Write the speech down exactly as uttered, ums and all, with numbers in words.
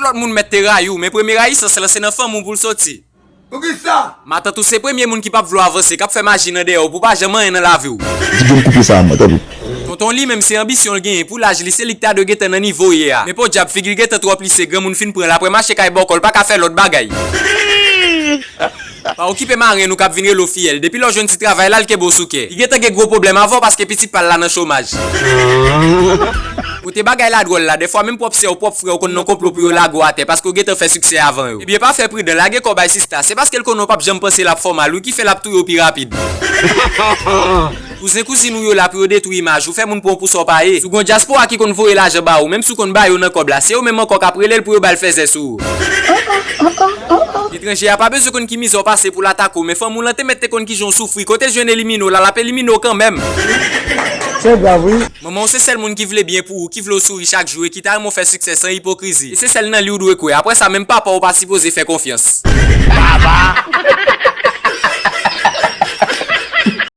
Tout lòt moun mèt te rayi w, men premye rayisans lan se nan fanmi w pou l soti. Poukisa? Matant ou se premye moun ki p ap vle w avanse, k ap fè maji nan dèyè w pou w pa janm anyen nan lavi w. Di John koupe sa a mwen, tanpri. Tonton li menm se anbisyon l genyen pou laj li, se li k ta dwe gentan nan nivo w ye a. Men podyab, figi l gentan twò plise, granmoun fin pran l, apre mache kay bòkò, l pa ka fè lòt bagay. Pa okipe marenn ou k ap vin rele w fiyèl. Depi lè w jwenn ti travay la, l kenbe w sou kè. Li gentan gen gwo pwoblèm avè w paske pitit pa l la nan chomaj. Kote bagay la dwòl la, dèfwa menm pwòp sè w, pwòp frè w konn nan konplo pou yo lage w atè paske w gentan fè siksè avan yo. Ebyen pa fè pridan, lage kò w bay sista. Se paske l konnen w p ap janm panse l ap fè w mal wi ki fè l ap touye w pi rapid. Kouzen kouzin ou yo la pou yo detwi imaj ou, fè moun pran w pou sa w pa ye. Si w gen yon dyaspora ki konn voye lajan ba ou, menm si w konn ba yo nan kòb la, se yo menm ankò k ap rele l pou yo ba l fèzè sou ou. Etranje a pa bezwen konn ki mizè w pase pou l atake w, men fanmi w lan te mèt te konn kijan w soufri, kote l jwenn elimine w la, l ap elimine w kanmenm. Se grav wi. Manman w se sèl moun ki vle byen pou ou, ki vle w souri chak jou e ki ta renmen w fè siksè san ipokrizi. E se sèl nan li w dwe kwè. Apre sa, menm papa w pa sipoze fè konfyans.